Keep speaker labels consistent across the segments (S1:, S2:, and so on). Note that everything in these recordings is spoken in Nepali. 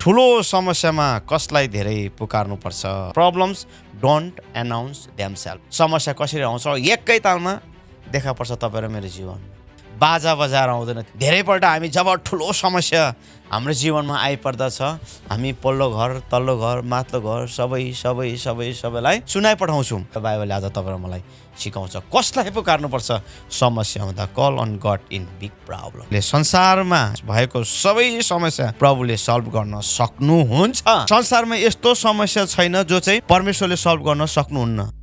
S1: ठुलो समस्यामा कसलाई धेरै पुकार्नुपर्छ? Problems don't announce themselves. समस्या कसरी आउँछ एकै तालमा देखा पर्छ तपाईँ र मेरो जीवन। बाजा बजाएर आउँदैन। धेरैपल्ट हामी जब ठुलो समस्या हाम्रो जीवनमा आइपर्दछ, हामी पल्लो घर, तल्लो घर, माथिल्लो घर सबैलाई सुनाइ पठाउँछौँ। बाइबलले आज तपाईँ र मलाई सिकाउँछ कसलाई पुकार्नुपर्छ समस्या हुँदा। Call on God in big problem. संसारमा भएको सबै समस्या प्रभुले सल्भ गर्न सक्नुहुन्छ। संसारमा यस्तो समस्या छैन जो चाहिँ परमेश्वरले सल्भ गर्न सक्नुहुन्न।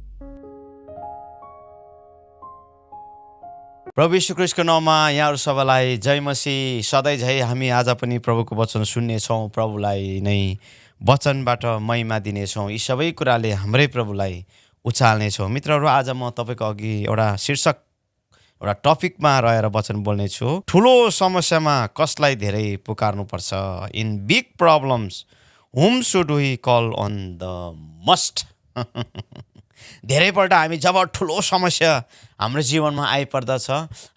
S1: प्रभु यीशु ख्रीष्टको नाममा यहाँहरू सबैलाई जय मसीह। सधैँ झै हामी आज पनि प्रभुको वचन सुन्नेछौँ, प्रभुलाई नै वचनबाट महिमा दिनेछौँ। यी सबै कुराले हाम्रै प्रभुलाई उचाल्नेछौँ। मित्रहरू, आज म तपाईँको अघि एउटा शीर्षक, एउटा टपिकमा रहेर वचन बोल्नेछु। ठुलो समस्यामा कसलाई धेरै पुकार्नुपर्छ? In big problems whom should we call on the most. धेरैपल्ट हामी जब ठुलो समस्या हाम्रो जीवनमा आइपर्दछ,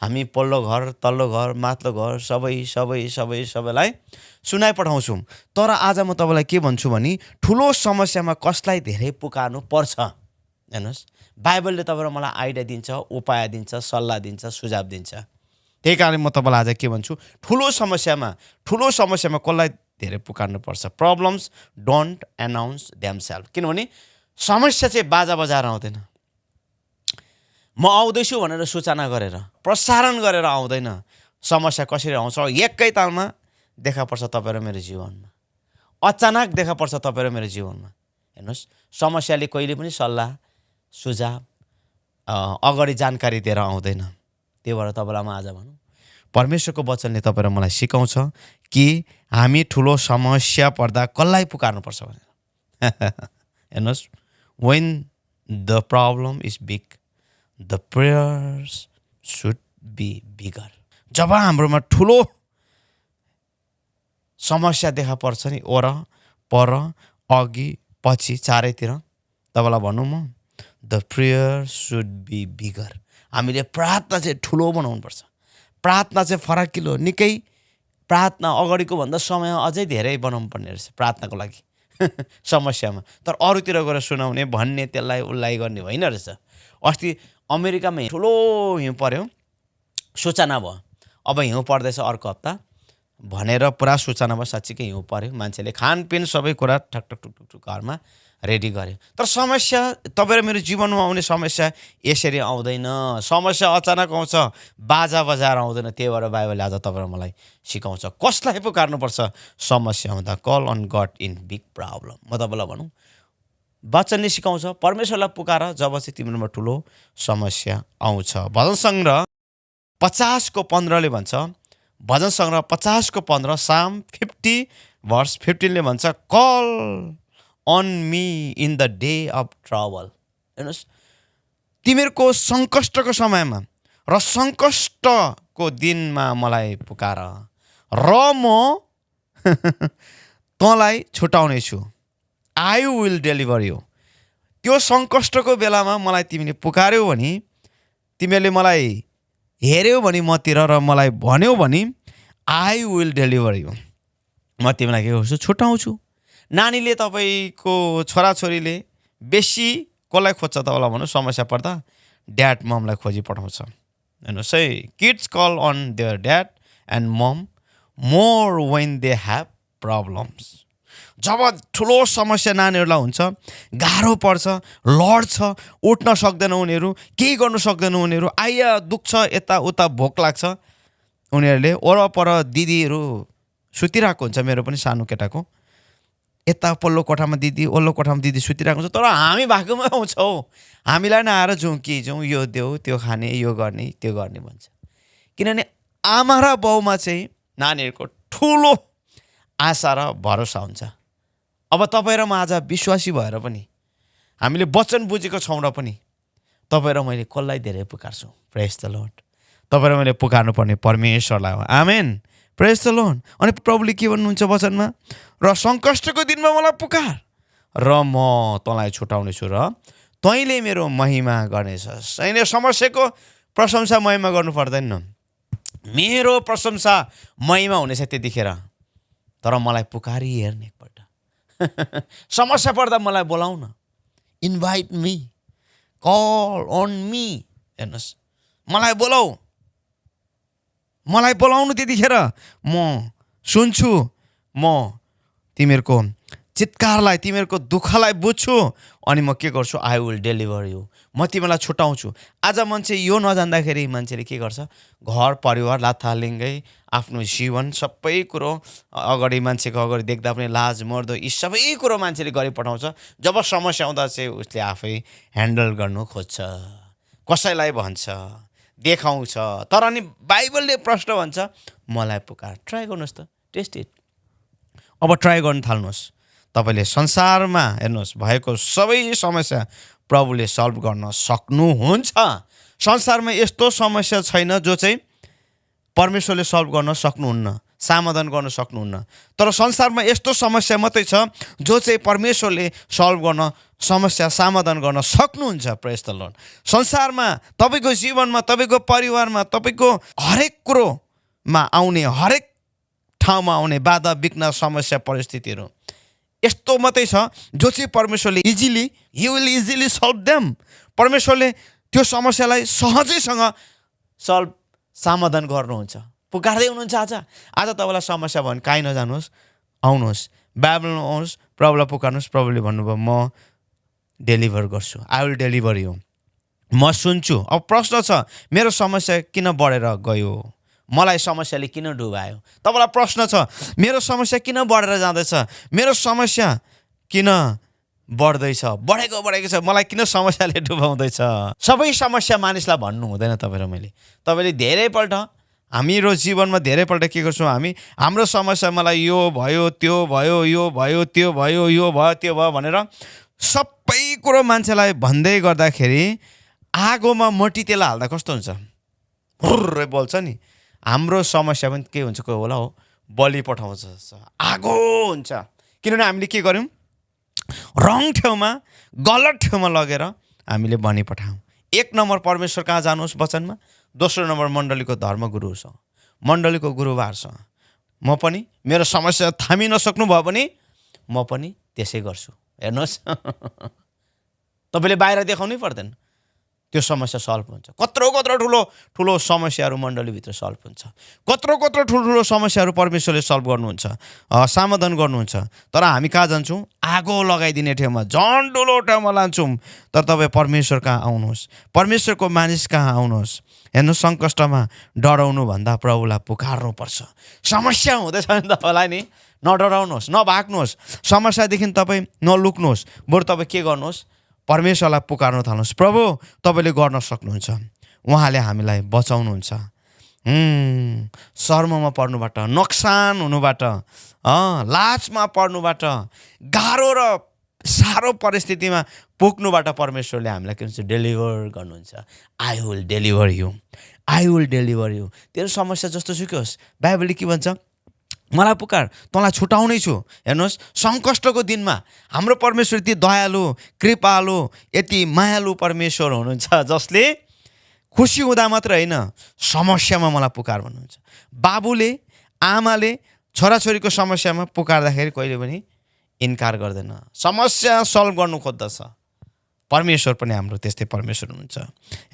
S1: हामी पल्लो घर, तल्लो घर, माथिल्लो घर सबैलाई सुनाइ पठाउँछौँ। तर आज म तपाईँलाई के भन्छु भने ठुलो समस्यामा कसलाई धेरै पुकार्नु पर्छ। हेर्नुहोस्, बाइबलले तपाईँ र मलाई आइडिया दिन्छ, उपाय दिन्छ, सल्लाह दिन्छ, सुझाव दिन्छ। त्यही कारण म तपाईँलाई आज के भन्छु, ठुलो समस्यामा कसलाई धेरै पुकार्नुपर्छ? Problems don't announce themselves. किनभने समस्या चाहिँ बाजा बजाएर आउँदैन। म आउँदैछु भनेर सूचना गरेर, प्रसारण गरेर आउँदैन। समस्या कसरी आउँछ एकै तालमा देखा पर्छ तपाईँ र मेरो जीवनमा। अचानक देखा पर्छ तपाईँ र मेरो जीवनमा। हेर्नुहोस्, समस्याले कहिले पनि सल्लाह सुझाव अगाडि जानकारी दिएर आउँदैन। त्यही भएर तपाईँलाई म आज भनौँ, परमेश्वरको वचनले तपाईँ र मलाई सिकाउँछ कि हामी ठुलो समस्या पर्दा कसलाई पुकार्नुपर्छ भनेर। हेर्नुहोस्, when the problem is big, the prayers should be bigger. जब हाम्रोमा ठुलो समस्या देखा पर्छ नि, ओर पर अघि पछि चारैतिर, तपाईँलाई भनौँ म, the prayer should be bigger. हामीले प्रार्थना चाहिँ ठुलो बनाउनुपर्छ। प्रार्थना चाहिँ फराकिलो, निकै प्रार्थना अगाडिको भन्दा समय अझै धेरै बनाउनु पर्ने रहेछ प्रार्थनाको लागि समस्यामा। तर अरूतिर गएर सुनाउने, भन्ने, त्यसलाई उसलाई गर्ने होइन रहेछ। अस्ति अमेरिकामा ठुलो हिउँ पर्यो, सूचना भयो अब हिउँ पर्दैछ अर्को हप्ता भनेर पुरा सूचना भयो। साँच्चीकै हिउँ पर्यो, मान्छेले खानपिन सबै कुरा ठकठक घरमा रेडी गर्यो। तर समस्या तपाईँ र मेरो जीवनमा आउने समस्या यसरी आउँदैन। समस्या अचानक आउँछ, बाजा बजाएर आउँदैन। त्यही भएर बाइबलले आज तपाईँ र मलाई सिकाउँछ कसलाई पुकार्नुपर्छ समस्या हुँदा। Call on God in big problem. म तपाईँलाई भनौँ, वचनले सिकाउँछ परमेश्वरलाई पुकार जब चाहिँ तिम्रोमा ठुलो समस्या आउँछ। भजन सङ्ग्रह 50:15 भन्छ, भजन सङ्ग्रह 50:15, साम 50:15 भन्छ, call on me in the day of trouble. हेर्नुहोस्, तिमीहरूको सङ्कष्टको समयमा र सङ्कष्टको दिनमा मलाई पुकार र म तँलाई छुटाउनेछु। I will deliver you. त्यो सङ्कष्टको बेलामा मलाई तिमीले पुकार्यौ भने, तिमीहरूले मलाई हेऱ्यौ भने मतिर र मलाई भन्यौ भने, आई विल डेलिभर यु, म तिमीलाई के गर्छु, छुटाउँछु। नानीले तपाईँको छोराछोरीले बेसी कसलाई खोज्छ तपाईँलाई भन्नु समस्या पर्दा? ड्याड ममलाई खोजी पठाउँछ। हेर्नुहोस् है, kids call on their dad and mom more when they have problems. जब ठुलो समस्या नानीहरूलाई हुन्छ, गाह्रो पर्छ, लड्छ, उठ्न सक्दैन उनीहरू, केही गर्नु सक्दैन उनीहरू, आइया दुख्छ, यताउता भोक लाग्छ, उनीहरूले वरपर दिदीहरू सुतिरहेको हुन्छ। मेरो पनि सानो केटाको यता पल्लो कोठामा दिदी, ओल्लो कोठामा दिदी सुतिरहेको हुन्छ। तर हामी भाग्यमा आउँछौँ, हामीलाई नै आएर जाउँ कि जाउँ, यो देऊ, त्यो खाने, यो गर्ने, त्यो गर्ने भन्छ। किनभने आमा र बाउमा चाहिँ नानीहरूको ठुलो आशा र भरोसा हुन्छ। अब तपाईँ र म आज विश्वासी भएर पनि, हामीले वचन बुझेको छौँ र पनि तपाईँ र मैले कसलाई धेरै पुकार्छु? प्रेज द लर्ड। तपाईँ र मैले पुकार्नु पर्ने परमेश्वरलाई हो। आमेन, प्रेज द लर्ड। अनि प्रभुले के भन्नुहुन्छ वचनमा? र सङ्कष्टको दिनमा मलाई पुकार र म तँलाई छुटाउनेछु र तैँले मेरो महिमा गर्नेछस्। तैँले समस्याको प्रशंसा महिमा गर्नु पर्दैन, मेरो प्रशंसा महिमा हुनेछ त्यतिखेर। तर मलाई पुकारी हेर्ने एकपल्ट समस्या पर्दा मलाई बोलाउ न invite me call on me हेर्नुहोस् मलाई बोलाउनु त्यतिखेर म सुन्छु म तिमीहरूको चित्कारलाई तिमीहरूको दुःखलाई बुझ्छु अनि म के गर्छु आई विल डेलिभर यु म तिमीलाई छुटाउँछु आज मान्छे यो नजान्दाखेरि मान्छेले के गर्छ घर परिवार लाथालिङ्गै आफ्नो जीवन सबै कुरो अगाडि मान्छेको अगाडि देख्दा पनि लाज मर्दो यी सबै कुरो मान्छेले गरिपठाउँछ जब समस्या आउँदा चाहिँ उसले आफै ह्यान्डल गर्नु खोज्छ कसैलाई भन्छ देखाउँछ तर अनि बाइबलले प्रश्न भन्छ मलाई पुकार ट्राई गर्नुहोस् त टेस्ट इट अब ट्राई गर्न थाल्नुहोस् तपाईँले संसारमा हेर्नुहोस् भएको सबै समस्या प्रभुले सल्भ गर्न सक्नुहुन्छ संसारमा यस्तो समस्या छैन जो चाहिँ परमेश्वरले सल्भ गर्न सक्नुहुन्न समाधान गर्न सक्नुहुन्न तर संसारमा यस्तो समस्या मात्रै छ जो चाहिँ परमेश्वरले सल्भ गर्न समस्या समाधान गर्न सक्नुहुन्छ प्रेज द लर्ड संसारमा तपाईँको जीवनमा तपाईँको परिवारमा तपाईँको हरेक कुरोमा आउने हरेक ठाउँमा आउने बाधा विघ्न समस्या परिस्थितिहरू यस्तो मात्रै छ जो चाहिँ परमेश्वरले he will easily solve them परमेश्वरले त्यो समस्यालाई सहजैसँग समाधान गर्नुहुन्छ पुकार्दै हुनुहुन्छ आज तपाईँलाई समस्या भयो भने काहीँ नजानुहोस् आउनुहोस् बाइबलमा आउनुहोस् प्रभुलाई पुकार्नुहोस् प्रभुले भन्नुभयो म डेलिभर गर्छु आई विल डेलिभर यु म सुन्छु अब प्रश्न छ मेरो समस्या किन बढेर गयो मलाई समस्याले किन डुबायो तपाईँलाई प्रश्न छ मेरो समस्या किन बढेर जाँदैछ मेरो समस्या किन बढ्दैछ बढेको छ मलाई किन समस्याले डुबाउँदैछ सबै समस्या मानिसलाई भन्नु हुँदैन तपाईँले धेरैपल्ट हाम्रो जीवनमा धेरैपल्ट के गर्छौँ हाम्रो समस्या मलाई यो भयो त्यो भयो यो भयो त्यो भयो यो भयो त्यो भयो भनेर सबै कुरो मान्छेलाई भन्दै गर्दाखेरि आगोमा मटी तेल हाल्दा कस्तो हुन्छ हुर्रै बोल्छ नि हाम्रो समस्या पनि के हुन्छ कोही होला हो बलि पठाउँछ आगो हुन्छ किनभने हामीले के गर्यौँ रङ ठाउँमा गलत ठाउँमा लगेर हामीले भनी पठायौँ एक नम्बर परमेश्वर कहाँ जानुहोस् वचनमा दोस्रो नम्बर मण्डलीको धर्मगुरुसँग मण्डलीको गुरुबारसँग म पनि मेरो समस्या थामी नसक्नु भयो भने म पनि त्यसै गर्छु हेर्नुहोस् तपाईँले बाहिर देखाउनै पर्दैन त्यो समस्या सल्भ हुन्छ कत्रो ठुलो समस्याहरू मण्डलीभित्र सल्भ हुन्छ कत्रो ठुलो समस्याहरू परमेश्वरले सल्भ गर्नुहुन्छ समाधान गर्नुहुन्छ तर हामी कहाँ जान्छौँ आगो लगाइदिने ठाउँमा झन् ठुलो ठाउँमा लान्छौँ तर तपाईँ परमेश्वर कहाँ आउनुहोस् परमेश्वरको मानिस कहाँ आउनुहोस् हेर्नुहोस् सङ्कष्टमा डराउनु भन्दा प्रभुलाई पुकार्नुपर्छ समस्या हुँदैछ भने तपाईँलाई नि नडराउनुहोस् नभाग्नुहोस् समस्यादेखि तपाईँ नलुक्नुहोस् बरु तपाईँ के गर्नुहोस् परमेश्वरलाई पुकार्न थाल्नुहोस् प्रभु तपाईँले गर्न सक्नुहुन्छ उहाँले हामीलाई बचाउनुहुन्छ शर्ममा पर्नुबाट नोक्सान हुनुबाट लाजमा पर्नुबाट गाह्रो र साह्रो परिस्थितिमा पुग्नुबाट परमेश्वरले हामीलाई के भन्छ डेलिभर गर्नुहुन्छ आई विल डेलिभर यु तेरो समस्या जस्तो सुकै होस् बाइबलले के भन्छ मलाई पुकार तँलाई छुटाउनै छु हेर्नुहोस् सङ्कष्टको दिनमा हाम्रो परमेश्वर यति दयालु कृपालु यति मायालु परमेश्वर हुनुहुन्छ जसले खुसी हुँदा मात्र होइन समस्यामा मलाई पुकार भन्नुहुन्छ बाबुले आमाले छोराछोरीको समस्यामा पुकार्दाखेरि कहिले पनि इन्कार गर्दैन समस्या सल्भ गर्नु खोज्दछ परमेश्वर पनि हाम्रो त्यस्तै परमेश्वर हुनुहुन्छ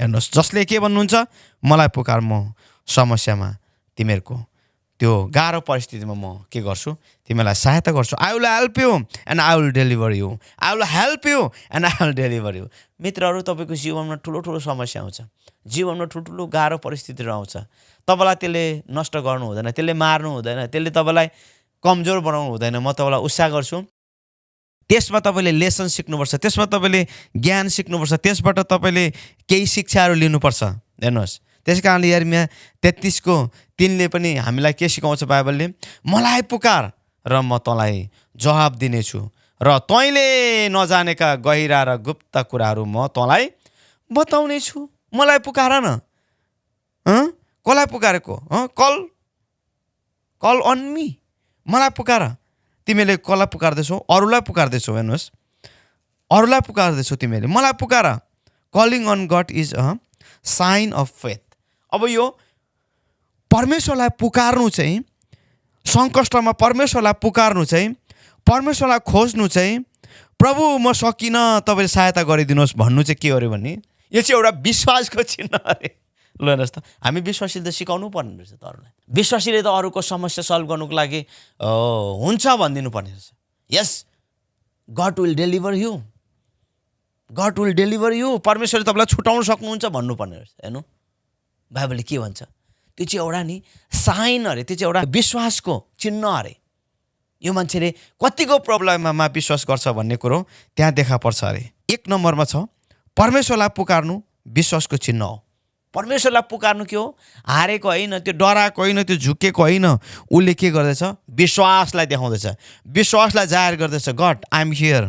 S1: हेर्नुहोस् जसले के भन्नुहुन्छ मलाई पुकार म समस्यामा तिमीहरूको त्यो गाह्रो परिस्थितिमा म के गर्छु तिमीलाई सहायता गर्छु I will help you and I will deliver you मित्रहरू तपाईँको जीवनमा ठुलो समस्या आउँछ जीवनमा ठुल्ठुलो गाह्रो परिस्थितिहरू आउँछ तपाईँलाई त्यसले नष्ट गर्नु हुँदैन त्यसले मार्नु हुँदैन त्यसले तपाईँलाई कमजोर बनाउनु हुँदैन म तपाईँलाई उत्साह गर्छु त्यसमा तपाईँले लेसन सिक्नुपर्छ त्यसमा तपाईँले ज्ञान सिक्नुपर्छ त्यसबाट तपाईँले केही शिक्षाहरू लिनुपर्छ हेर्नुहोस् त्यस कारणले यिर्मया 33:3 पनि हामीलाई के सिकाउँछ बाइबलले मलाई पुकार र म तँलाई जवाब दिनेछु र तैँले नजानेका गहिरा र गुप्त कुराहरू म तँलाई बताउने छु मलाई पुकार न कसलाई पुकारेको कल अन मी मलाई पुकार तिमीले कसलाई पुकार्दैछौ अरूलाई पुकार्दैछौ हेर्नुहोस् अरूलाई पुकार्दैछौ तिमीले मलाई पुकार calling on God is a sign of faith अब यो परमेश्वरलाई पुकार्नु चाहिँ सङ्कष्टमा परमेश्वरलाई पुकार्नु चाहिँ, परमेश्वरलाई खोज्नु चाहिँ, प्रभु म सकिनँ तपाईँले सहायता गरिदिनुहोस् भन्नु चाहिँ के अरे भने यो चाहिँ एउटा विश्वासको चिन्ह अरे। ल हेर्नुहोस् त, हामी विश्वासीले त सिकाउनु पर्ने रहेछ त अरूलाई। विश्वासीले त अरूको समस्या सल्भ गर्नुको लागि हुन्छ भनिदिनु पर्ने रहेछ। Yes, God will deliver you, God will deliver you, परमेश्वरले तपाईँलाई छुटाउन सक्नुहुन्छ भन्नुपर्ने रहेछ। हेर्नु बाइबलले के भन्छ, त्यो चाहिँ एउटा नि साइन अरे, त्यो चाहिँ एउटा विश्वासको चिन्ह अरे। यो मान्छेले कतिको प्रब्लममा विश्वास गर्छ भन्ने कुरो त्यहाँ देखा पर्छ अरे। 1 नम्बरमा छ परमेश्वरलाई पुकार्नु विश्वासको चिन्ह हो। परमेश्वरलाई पुकार्नु के हो? हारेको होइन, त्यो डराएको होइन, त्यो झुकेको होइन। उसले के गर्दैछ? विश्वासलाई देखाउँदैछ, विश्वासलाई जाहेर गर्दैछ। God I am here,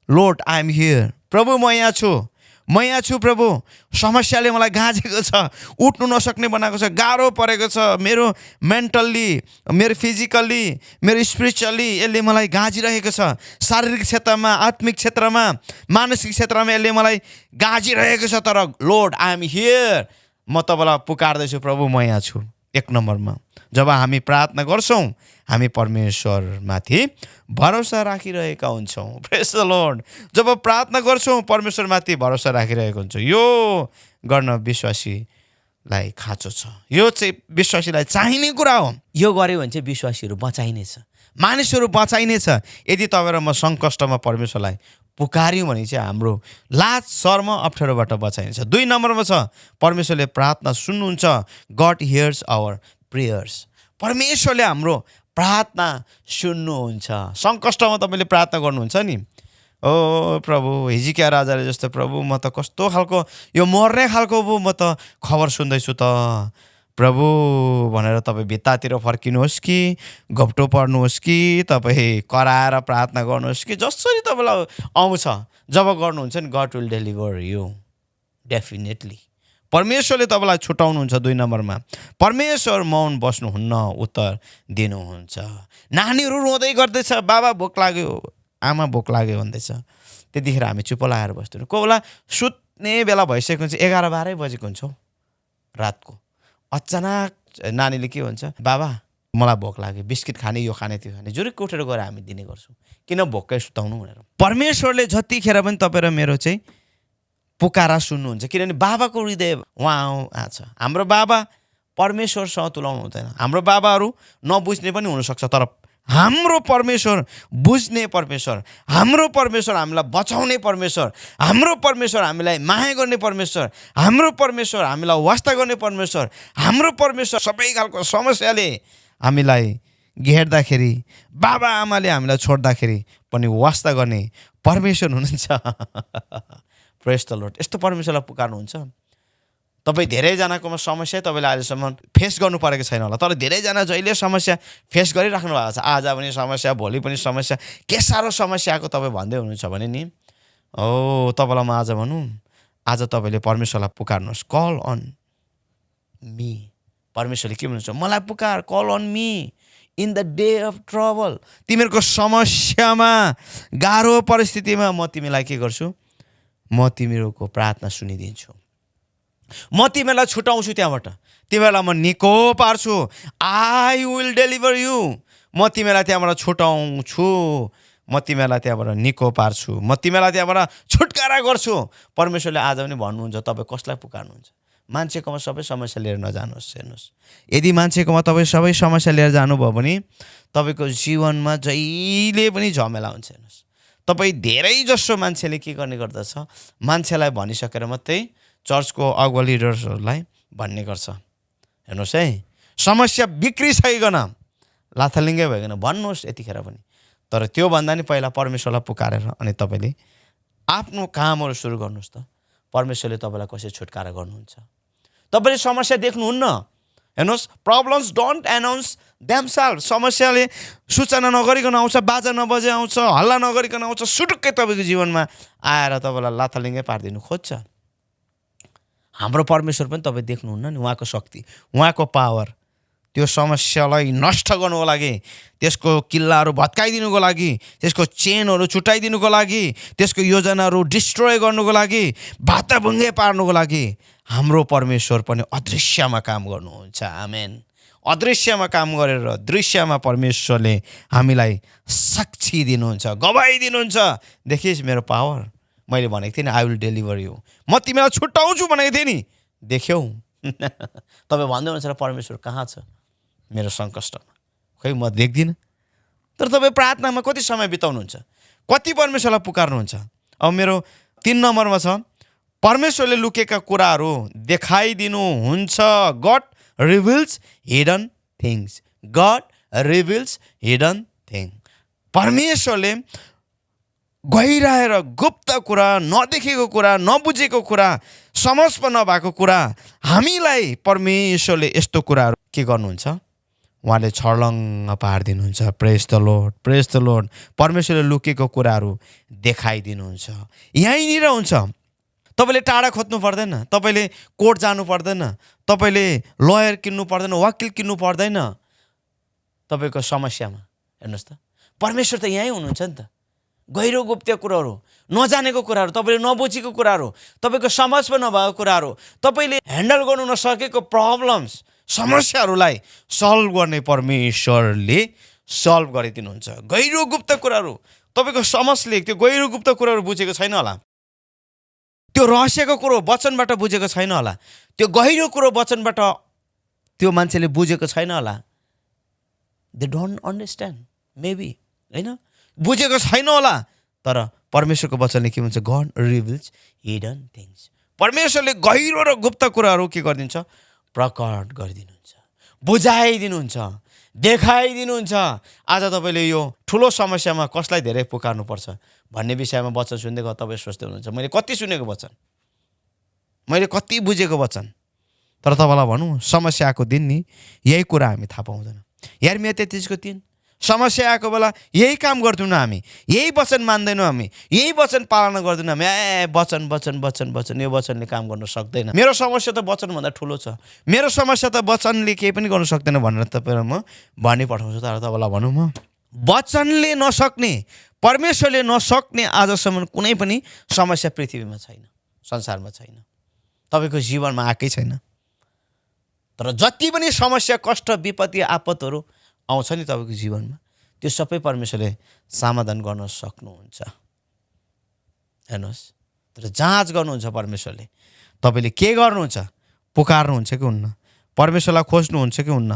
S1: lord I am here, प्रभु म यहाँ छु, म यहाँ छु प्रभु। समस्याले मलाई गाँजेको छ, उठ्नु नसक्ने बनाएको छ, गाह्रो परेको छ, मेरो मेन्टल्ली, मेरो फिजिकल्ली, मेरो स्पिरिचुअल्ली यसले मलाई गाँजिरहेको छ। शारीरिक क्षेत्रमा, आत्मिक क्षेत्रमा, मानसिक क्षेत्रमा यसले मलाई गाँजिरहेको छ। तर लोर्ड आई एम हियर, म तपाईँलाई पुकार्दैछु प्रभु, म यहाँ छु। 1 नम्बरमा जब हामी प्रार्थना गर्छौँ हामी परमेश्वरमाथि भरोसा राखिरहेका हुन्छौँ। प्रेज द लर्ड। जब प्रार्थना गर्छौँ परमेश्वरमाथि भरोसा राखिरहेको हुन्छ। यो गर्न विश्वासीलाई खाँचो छ, यो चाहिँ विश्वासीलाई चाहिने कुरा हो। यो गऱ्यो भने चाहिँ विश्वासीहरू बचाइनेछ, मानिसहरू बचाइनेछ। यदि तपाईँ र म सङ्कष्टमा परमेश्वरलाई पुकार्यौँ भने चाहिँ हाम्रो लाज शर्म अप्ठ्यारोबाट बचाइनेछ। 2 नम्बरमा छ परमेश्वरले प्रार्थना सुन्नुहुन्छ। गड हियर्स आवर प्रेयर्स, परमेश्वरले हाम्रो प्रार्थना सुन्नुहुन्छ। सङ्कष्टमा तपाईँले प्रार्थना गर्नुहुन्छ नि, ओ प्रभु हिजकिया राजाले जस्तो, प्रभु म त कस्तो खालको यो मर्ने खालको म त खबर सुन्दैछु त प्रभु भनेर तपाईँ भित्तातिर फर्किनुहोस् कि घप्टो पर्नुहोस् कि तपाईँ कराएर प्रार्थना गर्नुहोस् कि जसरी तपाईँलाई आउँछ जब गर्नुहुन्छ नि, God will deliver you definitely. परमेश्वरले तपाईँलाई छुटाउनुहुन्छ। 2 नम्बरमा परमेश्वर मौन बस्नुहुन्न, उत्तर दिनुहुन्छ। नानीहरू रोँदै गर्दैछ, बाबा भोक लाग्यो, आमा भोक लाग्यो भन्दैछ, त्यतिखेर हामी चुप लगाएर बस्दैनौँ। कोही बेला सुत्ने बेला भइसकेको हुन्छ, 11-12 बजेको हुन्छ रातको। अचानक नानीले के भन्छ, बाबा मलाई भोक लाग्यो, बिस्किट खाने, यो खाने, त्यो खाने, जुरुक्क उठेर गएर हामी दिने गर्छौँ, किन भोकै सुताउनु भनेर। परमेश्वरले जतिखेर पनि तपाईँ र मेरो चाहिँ पुकारा सुन्नुहुन्छ, किनभने बाबाको हृदय उहाँ छ। हाम्रो बाबा परमेश्वरसँग तुलाउनु हुँदैन। हाम्रो बाबाहरू नबुझ्ने पनि हुनसक्छ, तर हाम्रो परमेश्वर बुझ्ने परमेश्वर, हाम्रो परमेश्वर हामीलाई बचाउने परमेश्वर, हाम्रो परमेश्वर हामीलाई माया गर्ने परमेश्वर, हाम्रो परमेश्वर हामीलाई वास्ता गर्ने परमेश्वर, हाम्रो परमेश्वर सबै खालको समस्याले हामीलाई घेर्दाखेरि, बाबा आमाले हामीलाई छोड्दाखेरि पनि वास्ता गर्ने परमेश्वर हुनुहुन्छ। प्रेज द लर्ड। यस्तो परमेश्वरलाई पुकार्नुहुन्छ। तपाईँ धेरैजनाकोमा समस्या तपाईँले अहिलेसम्म फेस गर्नु परेको छैन होला, तर धेरैजना जहिले समस्या फेस गरिराख्नु भएको छ। आज पनि समस्या, भोलि पनि समस्या, के साह्रो समस्या आएको तपाईँ भन्दै हुनुहुन्छ भने नि, ओ तपाईँलाई म आज भनौँ, आज तपाईँले परमेश्वरलाई पुकार्नुहोस्। Call on me. परमेश्वरले के भन्नुहुन्छ? मलाई पुकार, call on me in the day of trouble. तिमीहरूको समस्यामा, गाह्रो परिस्थितिमा म तिमीलाई के गर्छु? म तिमीहरूको प्रार्थना सुनिदिन्छु, म तिमीलाई छुटाउँछु, त्यहाँबाट तिमीलाई म निको पार्छु। आई विल डेलिभर यु, म तिमीलाई त्यहाँबाट छुटाउँछु, म तिमीलाई त्यहाँबाट निको पार्छु, म तिमीलाई त्यहाँबाट छुटकारा गर्छु। परमेश्वरले आज पनि भन्नुहुन्छ तपाईँ कसलाई पुकार्नुहुन्छ? मान्छेकोमा सबै समस्या लिएर नजानुहोस्। हेर्नुहोस्, यदि मान्छेकोमा तपाईँ सबै समस्या लिएर जानुभयो भने तपाईँको जीवनमा जहिले पनि झमेला हुन्छ। हेर्नुहोस्, तपाईँ धेरै जसो मान्छेले के गर्ने गर्दछ, मान्छेलाई भनिसकेर मात्रै चर्चको अगुवा लिडर्सहरूलाई भन्ने गर्छ। हेर्नुहोस् है, समस्या बिग्रिसकिकन लाथालिङ्गै भइकन भन्नुहोस् यतिखेर पनि, तर त्योभन्दा नि पहिला परमेश्वरलाई पुकारेर अनि तपाईँले आफ्नो कामहरू सुरु गर्नुहोस्। त परमेश्वरले तपाईँलाई कसरी छुटकारा गर्नुहुन्छ। तपाईँले समस्या देख्नुहुन्न। हेर्नुहोस्, प्रब्लम्स डोन्ट एनाउन्स देमसेल्फ। समस्याले सूचना नगरिकन आउँछ, बाजा नबजे आउँछ, हल्ला नगरिकन आउँछ, सुटुक्कै तपाईँको जीवनमा आएर तपाईँलाई लाथालिङ्गै पारिदिनु खोज्छ। हाम्रो परमेश्वर पनि तपाईँ देख्नुहुन्न नि, उहाँको शक्ति, उहाँको पावर, त्यो समस्यालाई नष्ट गर्नुको लागि, त्यसको किल्लाहरू भत्काइदिनुको लागि, त्यसको चेनहरू छुटाइदिनुको लागि, त्यसको योजनाहरू डिस्ट्रोय गर्नुको लागि, भाताभुङ्गे पार्नुको लागि हाम्रो परमेश्वर पनि अदृश्यमा काम गर्नुहुन्छ। आमेन। अदृश्यमा काम गरेर दृश्यमा परमेश्वरले हामीलाई साक्षी दिनुहुन्छ, गवाही दिनुहुन्छ। देखिस् मेरो पावर, मैले भनेको थिएँ नि आई विल डेलिभर यु, म तिमीलाई छुट्याउँछु भनेको थिएँ नि, देख्यौ? तपाईँ भन्दै हुनुहुन्छ परमेश्वर कहाँ छ मेरो सङ्कष्टमा? खै म देख्दिनँ। तर तपाईँ प्रार्थनामा कति समय बिताउनुहुन्छ, कति परमेश्वरलाई पुकार्नुहुन्छ? अब मेरो 3 नम्बरमा छ परमेश्वरले लुकेका कुराहरू देखाइदिनुहुन्छ। God reveals hidden things. God reveals hidden thing. परमेश्वरले गहिराएर गुप्त कुरा, नदेखेको कुरा, नबुझेको कुरा, समझमा नभएको कुरा हामीलाई परमेश्वरले यस्तो कुराहरू के गर्नुहुन्छ? उहाँले छर्लङ्ग पारिदिनुहुन्छ। Praise the Lord, praise the Lord. परमेश्वरले लुकेको कुराहरू देखाइदिनुहुन्छ। यहीँनिर हुन्छ। तपाईँले टाढा खोज्नु पर्दैन, तपाईँले कोर्ट जानु पर्दैन, तपाईँले लयर किन्नु पर्दैन, वकिल किन्नु पर्दैन। तपाईँको समस्यामा हेर्नुहोस् त, परमेश्वर त यहीँ हुनुहुन्छ नि त। गहिरो गुप्त कुराहरू, नजानेको कुराहरू, तपाईँले नबुझेको कुराहरू, तपाईँको समझमा नभएको कुराहरू, तपाईँले ह्यान्डल गर्नु नसकेको प्रब्लम्स, समस्याहरूलाई सल्भ गर्ने परमेश्वरले सल्भ गरिदिनुहुन्छ। गहिरो गुप्त कुराहरू तपाईँको समझले त्यो गहिरो गुप्त कुराहरू बुझेको छैन होला, त्यो रहस्यको कुरो वचनबाट बुझेको छैन होला, त्यो गहिरो कुरो वचनबाट त्यो मान्छेले बुझेको छैन होला। दे डोन्ट अन्डरस्ट्यान्ड मेबी, होइन, बुझेको छैन होला। तर परमेश्वरको वचनले के भन्छ? God reveals hidden things. परमेश्वरले गहिरो र गुप्त कुराहरू के गरिदिन्छ? प्रकट गरिदिनुहुन्छ, बुझाइदिनुहुन्छ, देखाइदिनुहुन्छ। आज तपाईँले यो ठुलो समस्यामा कसलाई धेरै पुकार्नुपर्छ भन्ने विषयमा वचन सुन्दै गयो, तपाईँ सोच्दै हुनुहुन्छ मैले कति सुनेको वचन, मैले कति बुझेको वचन। तर तपाईँलाई भनौँ समस्या आएको दिन नि यही कुरा हामी थाहा पाउँदैन। यिर्मया 33:3 समस्या आएको बेला यही काम गर्दैनौँ हामी, यही वचन मान्दैनौँ हामी, यही वचन पालना गर्दैनौँ हामी। वचन वचन वचन वचन, यो वचनले काम गर्न सक्दैन, मेरो समस्या त वचनभन्दा ठुलो छ, मेरो समस्या त वचनले केही पनि गर्न सक्दैन भनेर तपाईँलाई म भनी पठाउँछु। तर तपाईँलाई भनौँ म वचनले नसक्ने, परमेश्वरले नसक्ने आजसम्म कुनै पनि समस्या पृथ्वीमा छैन, संसारमा छैन, तपाईँको जीवनमा आएकै छैन। तर जति पनि समस्या, कष्ट, विपत्ति, आपतहरू आउँछ नि तपाईँको जीवनमा, त्यो सबै परमेश्वरले समाधान गर्न सक्नुहुन्छ। हेर्नुहोस्, तर जाँच गर्नुहुन्छ परमेश्वरले, तपाईँले के गर्नुहुन्छ? पुकार्नुहुन्छ कि हुन्न? परमेश्वरलाई खोज्नुहुन्छ कि हुन्न?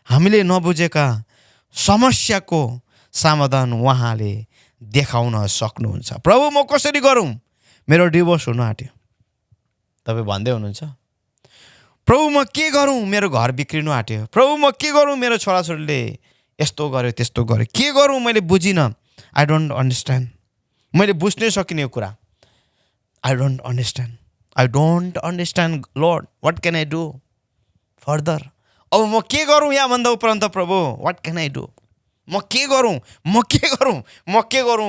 S1: हामीले नबुझेका समस्याको समाधान उहाँले देखाउन सक्नुहुन्छ। प्रभु म कसरी गरौँ? मेरो डिभोर्स हुन आँट्यो, तपाईँ भन्दै हुनुहुन्छ। प्रभु म के गरौँ? मेरो घर बिग्रिनु आँट्यो। प्रभु म के गरौँ? मेरो छोराछोरीले यस्तो गर्यो त्यस्तो गर्यो, के गरौँ? मैले बुझिनँ, आई डोन्ट अन्डरस्ट्यान्ड। मैले बुझ्नै सकिने यो कुरा, I don't understand lord, what can I do further? अब म के गरौँ यहाँभन्दा उपरान्त? प्रभु वाट क्यान आई डु? म के गरौँ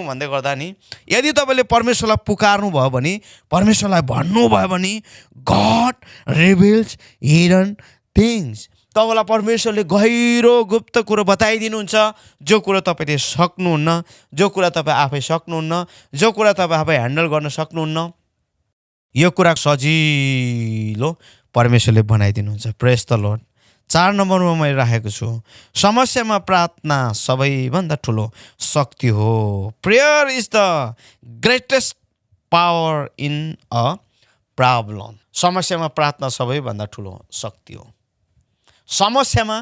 S1: भन्दै गर्दा नि, यदि तपाईँले परमेश्वरलाई पुकार्नु भयो भने, परमेश्वरलाई भन्नुभयो भने, गड रिभिल्स हिडन थिङ्स। तपाईँलाई परमेश्वरले गहिरो गुप्त कुरो बताइदिनुहुन्छ, जो कुरो तपाईँले सक्नुहुन्न, जो कुरा तपाईँ आफै सक्नुहुन्न, जो कुरा तपाईँ आफै ह्यान्डल गर्न सक्नुहुन्न, यो कुरा सजिलो परमेश्वरले बनाइदिनुहुन्छ। प्रेज द लर्ड। 4 नम्बरमा मैले राखेको छु, समस्यामा प्रार्थना सबैभन्दा ठुलो शक्ति हो। Prayer is the greatest power in a problem. समस्यामा प्रार्थना सबैभन्दा ठुलो शक्ति हो। समस्यामा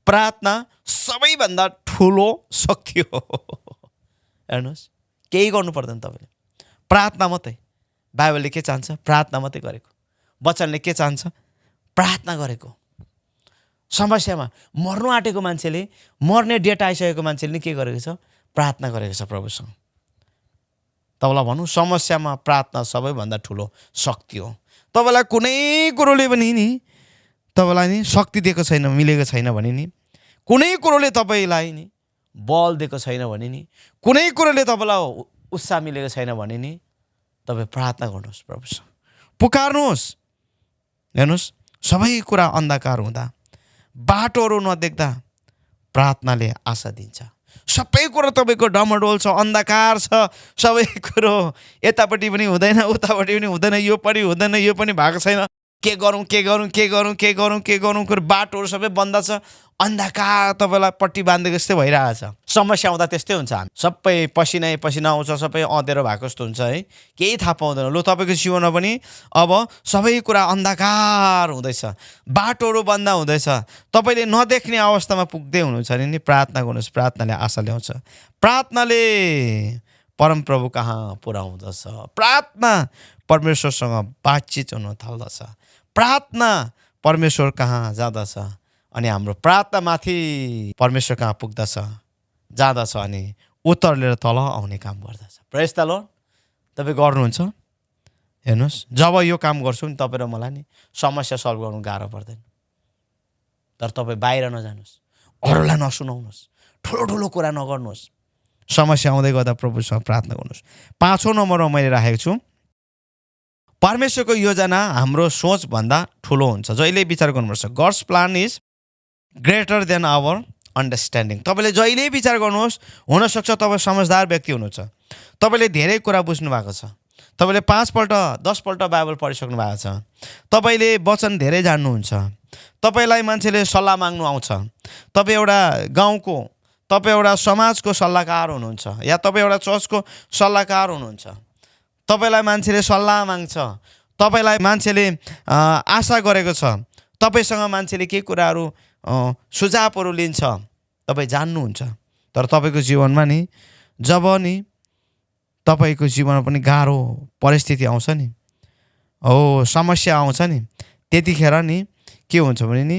S1: प्रार्थना सबैभन्दा ठुलो शक्ति हो। हेर्नुहोस्, केही गर्नु पर्दैन तपाईँले, प्रार्थना मात्रै। बाइबलले के चाहन्छ? प्रार्थना मात्रै गरेको। वचनले के चाहन्छ? प्रार्थना गरेको। समस्यामा मर्नु आँटेको मान्छेले, मर्ने डेट आइसकेको मान्छेले नि के गरेको छ? प्रार्थना गरेको छ प्रभुसँग। तपाईँलाई भनौँ, समस्यामा प्रार्थना सबैभन्दा ठुलो शक्ति हो। तपाईँलाई कुनै कुरोले पनि नि तपाईँलाई नि शक्ति दिएको छैन, मिलेको छैन भने नि, कुनै कुरोले तपाईँलाई नि बल दिएको छैन भने नि, कुनै कुरोले तपाईँलाई उत्साह मिलेको छैन भने नि, तपाईँ प्रार्थना गर्नुहोस्, प्रभुसँग पुकार्नुहोस्। हेर्नुहोस्, सबै कुरा अन्धकार हुँदा, बाटोहरू नदेख्दा प्रार्थनाले आशा दिन्छ। सबै कुरो तपाईँको डमडोल छ, अन्धकार छ, सबै कुरो यतापट्टि पनि हुँदैन, उतापट्टि पनि हुँदैन, यो पनि हुँदैन, यो पनि भएको छैन, के गरौँ बाटोहरू सबै बन्द छ, अन्धकार तपाईँलाई पट्टी बाँधेको जस्तै भइरहेछ। समस्या आउँदा त्यस्तै हुन्छ, हामी सबै पसिना आउँछ, सबै अँधेरो भएको जस्तो हुन्छ है, केही थाहा पाउँदैन। लु तपाईँको जीवनमा पनि अब सबै कुरा अन्धकार हुँदैछ, बाटोहरू बन्द हुँदैछ, तपाईँले नदेख्ने अवस्थामा पुग्दै हुनुहुन्छ नि प्रार्थना गर्नुहोस्। प्रार्थनाले आशा ल्याउँछ, प्रार्थनाले परमप्रभु कहाँ पुर्याउँदछ, प्रार्थना परमेश्वरसँग बातचित हुन थाल्दछ, प्रार्थना परमेश्वर कहाँ जाँदछ अनि हाम्रो प्रार्थनामाथि परमेश्वर कहाँ पुग्दछ जाँदछ अनि उत्तर लिएर तल आउने काम गर्दछ। प्रेज द लर्ड। तपाईँ गर्नुहुन्छ, हेर्नुहोस्, जब यो काम गर्छु नि तपाईँ र मलाई नि समस्या सल्भ गर्नु गाह्रो पर्दैन। तर तपाईँ बाहिर नजानुहोस्, अरूलाई नसुनाउनुहोस्, ठुलो कुरा नगर्नुहोस्, समस्या आउँदै गर्दा प्रभुसँग प्रार्थना गर्नुहोस्। 5औं नम्बरमा मैले राखेको छु, परमेश्वरको योजना हाम्रो सोचभन्दा ठुलो हुन्छ। जहिले विचार गर्नुपर्छ, God's plan is greater than our understanding. तपाईँले जहिले विचार गर्नुहोस्, हुनसक्छ तपाईँ समझदार व्यक्ति हुनुहुन्छ, तपाईँले धेरै कुरा बुझ्नु भएको छ, तपाईँले 5पल्ट 10पल्ट बाइबल पढिसक्नु भएको छ, तपाईँले वचन धेरै जान्नुहुन्छ, तपाईँलाई मान्छेले सल्लाह माग्नु आउँछ, तपाईँ एउटा गाउँको, तपाईँ एउटा समाजको सल्लाहकार हुनुहुन्छ या तपाईँ एउटा चर्चको सल्लाहकार हुनुहुन्छ, तपाईँलाई मान्छेले सल्लाह माग्छ, तपाईँलाई मान्छेले आशा गरेको छ, तपाईँसँग मान्छेले के कुराहरू सुझावहरू लिन्छ, तपाईँ जान्नुहुन्छ। तर तपाईँको जीवनमा नि जब नि तपाईँको जीवनमा पनि गाह्रो परिस्थिति आउँछ नि, समस्या आउँछ नि, त्यतिखेर नि के हुन्छ भने नि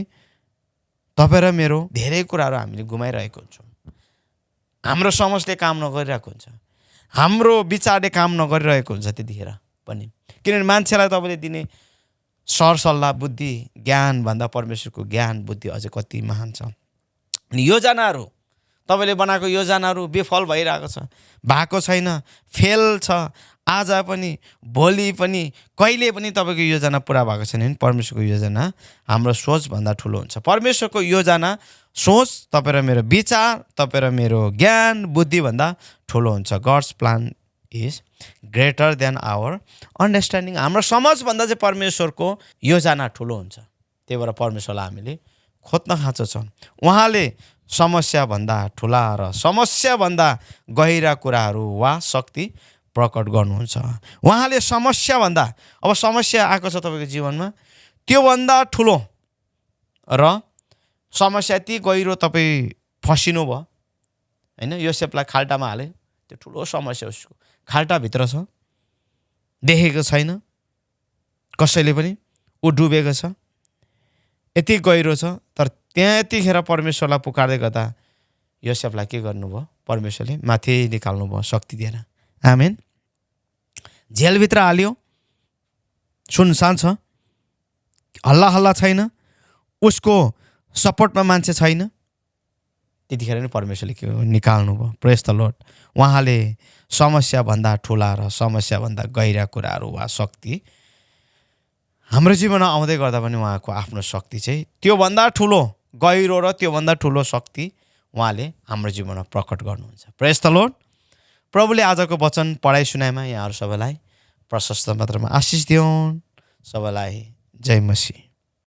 S1: तपाईँ र मेरो धेरै कुराहरू हामीले गुमाइरहेको हुन्छौँ। हाम्रो समझले काम नगरिरहेको हुन्छ, हाम्रो विचारले काम नगरिरहेको हुन्छ त्यतिखेर पनि। किनभने मान्छेलाई तपाईँले दिने सरसल्लाह, बुद्धि, ज्ञान भन्दा परमेश्वरको ज्ञान बुद्धि अझै कति महान छ। अनि योजनाहरू, तपाईँले बनाएको योजनाहरू विफल भइरहेको छ, भएको छैन, फेल छ, आज पनि भोलि पनि कहिले पनि तपाईँको योजना पुरा भएको छैन भने परमेश्वरको योजना हाम्रो सोचभन्दा ठुलो हुन्छ। परमेश्वरको योजना, सोच, तपाईँ र मेरो विचार, तपाईँ र मेरो ज्ञान बुद्धिभन्दा ठुलो हुन्छ। God's plan is greater than our understanding. हाम्रो समझभन्दा चाहिँ परमेश्वरको योजना ठुलो हुन्छ। त्यही भएर परमेश्वरलाई हामीले खोज्न खाँचो छ। उहाँले समस्याभन्दा ठुला र समस्याभन्दा गहिरा कुराहरू वा शक्ति प्रकट गर्नुहुन्छ। उहाँले समस्याभन्दा, अब समस्या आएको छ तपाईँको जीवनमा, त्योभन्दा ठुलो र समस्या यति गहिरो तपाईँ फसिनु भयो होइन, योसेफलाई खाल्टामा हाले, त्यो ठुलो समस्या उसको खाल्टाभित्र छ, देखेको छैन कसैले पनि, ऊ डुबेको छ, यति गहिरो छ। तर त्यहाँ यतिखेर परमेश्वरलाई पुकार्दै गर्दा योसेफलाई के गर्नुभयो, परमेश्वरले माथि निकाल्नु भयो शक्ति दिएर। आमेन। जेलभित्र हाल्यो, सुनसान छ, हल्ला छैन, उसको सपोर्टमा मान्छे छैन, त्यतिखेर नि परमेश्वरले के निकाल्नु भयो। प्रेज द लर्ड। उहाँले समस्याभन्दा ठुला र समस्याभन्दा गहिरा कुराहरू वा शक्ति हाम्रो जीवनमा आउँदै गर्दा पनि उहाँको आफ्नो शक्ति चाहिँ त्योभन्दा ठुलो गहिरो र त्योभन्दा ठुलो शक्ति उहाँले हाम्रो जीवनमा प्रकट गर्नुहुन्छ। प्रेज द लर्ड। प्रभुले आजको वचन पढाइ सुनाइमा यहाँहरू सबैलाई प्रशस्त मात्रामा आशिष दिउन्। सबैलाई जय मसीह।